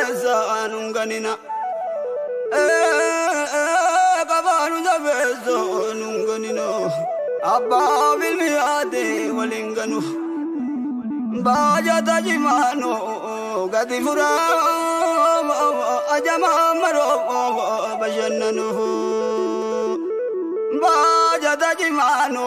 jabeessa nun ganina. Qabaanu jabeessa nun ganina. Abbaa bilmi yaade waliin ganu. Baajata jimaano gadi furaa ajamaa maroo bashannanu. Baajata jimaano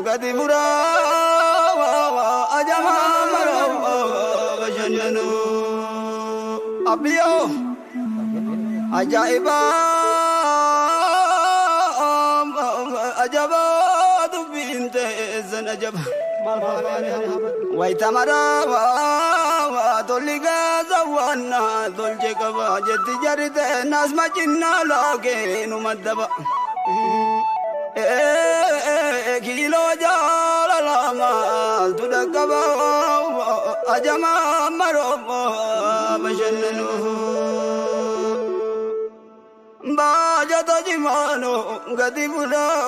gadi furaa ajamaa maroo bashannanu. Abbiyyoo ajaa'iba ajaba dubbiin teessan ajaba. Wayitamaraa tolli gaasa waannaa tolche qaba jetti jarite naasma cinnaa laakee nu maddaba. Kiiloo jaalala maaltu dhaqqaba ajamaa maroo bashannanu. Baajata jimaano gadi bulaa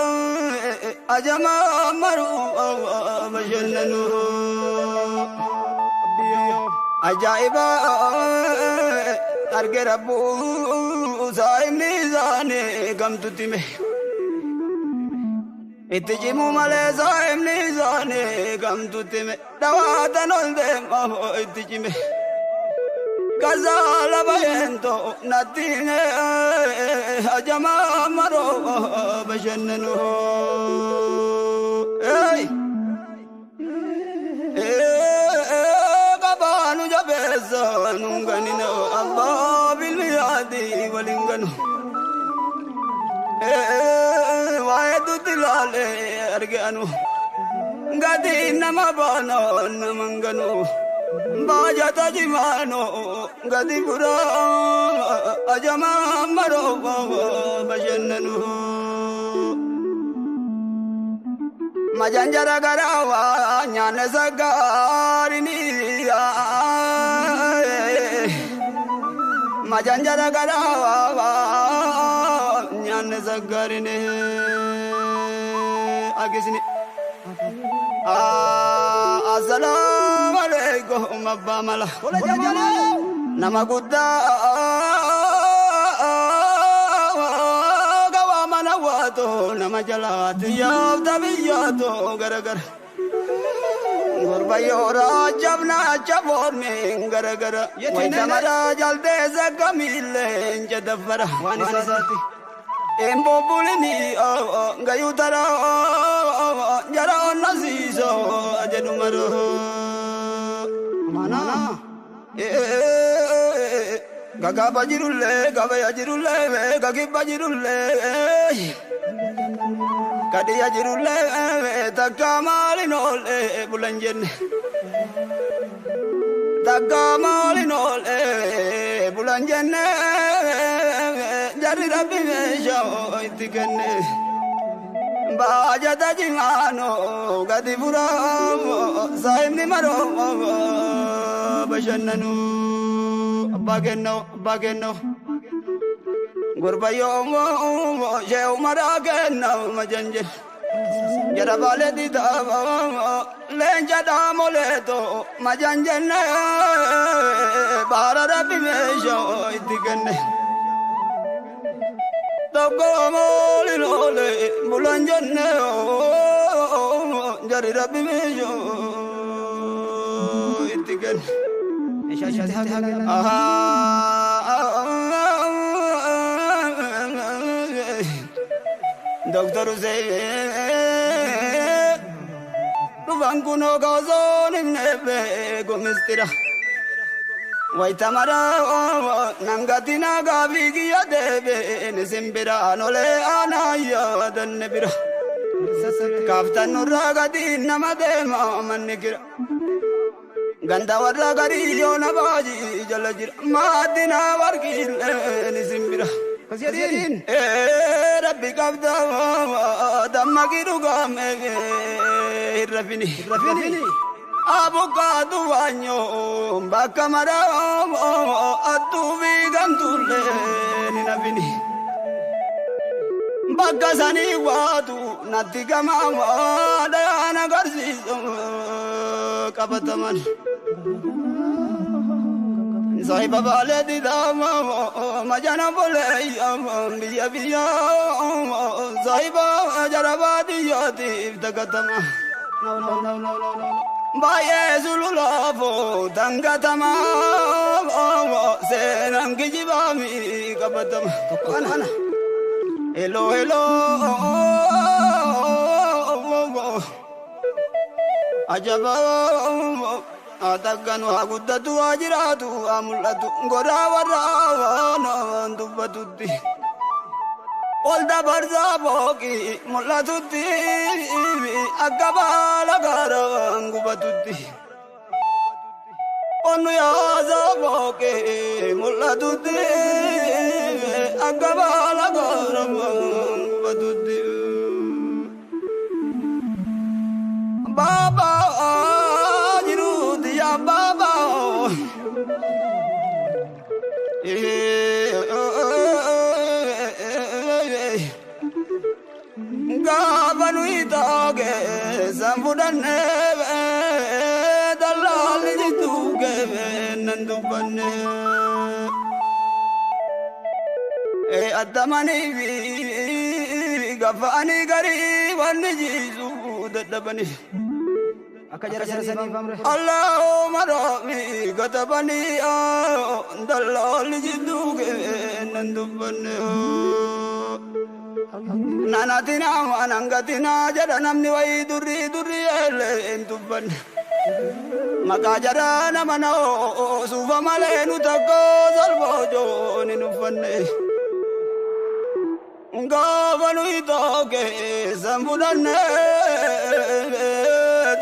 ajamaa maroo bashannanu. Ajaa'iba arge rabbuu saayimni isaanii gamtutti hime. Itti cimuu malee saayimni isaanii gamtutti hime. Dhawaatan ol deemaa itti cime. Gazaala bayeento natti hime ajamaa maroo bashannanu. Qabaanu jabeessa nun ganina abbaa bilmi yaadi waliin ganu. Waa'ee dutti laalee arge anu gadi nama baana nama ganu. Baajata jimaano gadi furaa ajamaa maroo bashannanu. Majanjara garawaa nyaanne sagaarini. Majanjara garawaa nyaanne sagaarini. Agisni. Assalaamu alaikum abbaa mala. Nama guddaa gawaa mana waatoo nama jalaati yaafta biyyaatoo garagara. Gurbayoora jabna jaboorme garagara. Wayita jaltee saggamiillee jedhaffara. Waan isaati. Embobbulini gayutara jara onnasiiso jedhu maroo. Mana. Gagaba jirullee gabaya jirullee gagibba jirullee kadiya jirullee takka maalin oollee bulan jenne. Takka maalin oollee bulan jenne jarri rabbi meeshaa itti kenne. Baajata jimaano gadi furaa saayimni maroo bashannanu. Abbaa kennoo abbaa kennoo. Gurbayyoo shee umaraa kennaa majanjel. Jara baalee diidaa leenca dhaamoleetoo majanjenne baara rabbi meeshaa itti kenne. Tokko mooli loolee bulan jenne jari rabbi meeshaa itti kenne. Doctor Hussein dhufan kunoo kaosoon himne beeku mistira. Wayita maraa nangati nagaa fiigiyya deebiin simbiraan olee aanaa yaadanne bira. Kaaftan nurraa gadi nama deema manni kira. Ganda warra garii yoona baajii jala jira. Maaddina warqiillee simbira. Rabbi qabda dammaqii dhugaame hin rafini. Abukaatu waanyoo bakka maraa attuu fi gamtullee ni nafini. Bakka sanii waatu natti gamaa dhayaan agarsiisu qabataman. Saahiba baalee didaama majana bolee biyya biyya saahiba jara baadiyyaatiif tagatama. Baay'ee sululaafoo dangatama seenaan kijibaami qabatama. Hello hello ajaba atakkanu haa guddatu haa jiraatu haa mul'atu goraa warraa waan dubbatutti. Ol dabarsaa booqii mul'atutti akka baala gaaraan gubatutti. Onnu yaasaa booqii mul'atutti akka baala gaaraan gubatutti. Baaba jiruuti yaa baaba. Gaafa nuyi taage san fudhannee dallaalli jidduu nan dubbanne. Addamanii fi gaffa'anii garii wanni jiisu dadhabanii. Akka jara saniif amre. Allahumma rabbi katabanii dallaalli jidduu nan dubbanne. Nanatina wanangatina jedha namni wayii durrii durrii eelee hin dubbanne. Maqaa jara nama na'oo suufa malee nu takka salphoojoon hin uffanne. Gaafa nuyi taake san fudhanne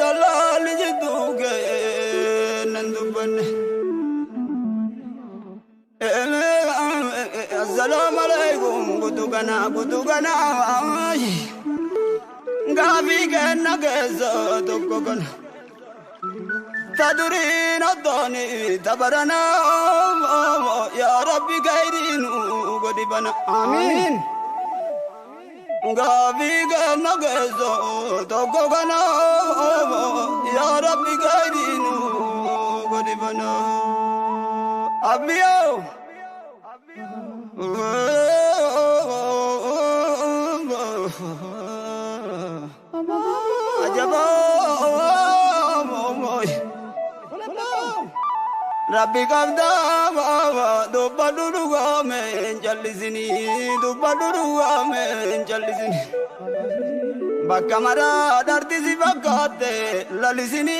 dallaalli jidduu nan dubbanne. Assalamu alaikum guddugana guddugana gaafii kenna keessa tokko kana. Ta duriin oddooni tabarana yaa rabbi gayriinu godhi bana. Amiin. Gaafii kenna keessa tokko kana yaa rabbi gayriinu godhi bana. Abbiyoo. Ajaba Rabbi qabdaa dubbadhu dhugaame hin jallisini dubbadhu dhugaame hin jallisini. Bakka maraa dharti si fakkaatte lalisini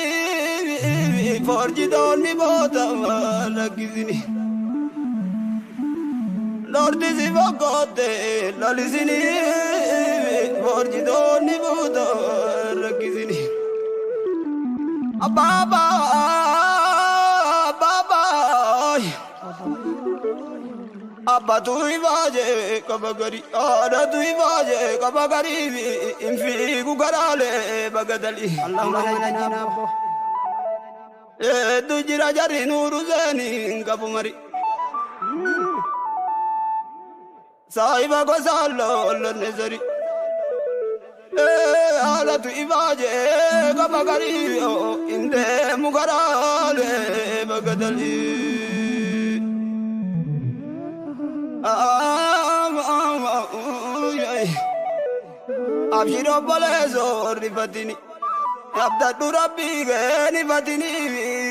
forjitoonni boota lakkisini. Lordi si fakkaatte lalisini forjitoonni boota lakkisini. Abaaba abaaba abbatu ifaajee qaba garii haadhatu ifaajee qaba garii hin fiigu garaalee bagadalii. Allahumma najjina abbo. Hedduu jira jarri nuuru seenii hin qabu mari. Saahiba gosa lollonne sari. Haadhatu ifaajee qaba garii hin deemu garaalee bagadalii. Abshir obboleessoo rifatini abdadhu rabbii keeni fatini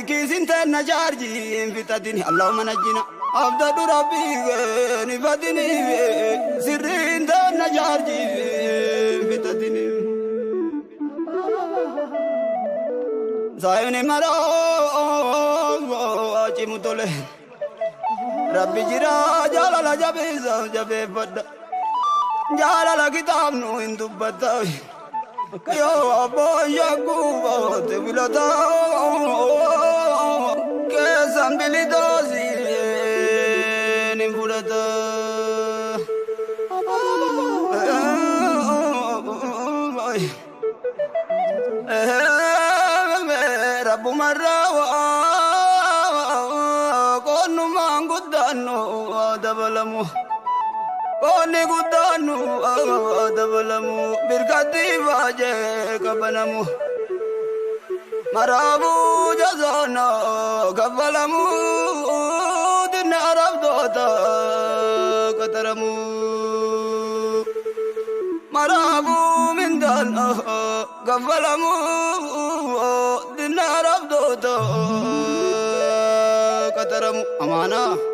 kiisin teenna chaarjii hin fixatini Allahumma najjina abdadhu rabbii keeni fatini sirriin teenna chaarjii hin fixatini. Saayini maroo achimu tole. Rabbi jira jaalala jabeessa jabeeffadha. Jaalala kitaabnu hin dubbata. Yoo abboon shakkuu boote filata. Keessan bilitoosiin hin fudhata. Rabbumarraa qonnumaan guddaannu dabalamu. Qonni guddaannu dabalamu. Birkatti baajee qabanamu. Maraabuu jazaana kaffalamu. abdoota qataramu. Maraafuu mindaan gaffalamu dinaar abdoota qataramu amaanaa.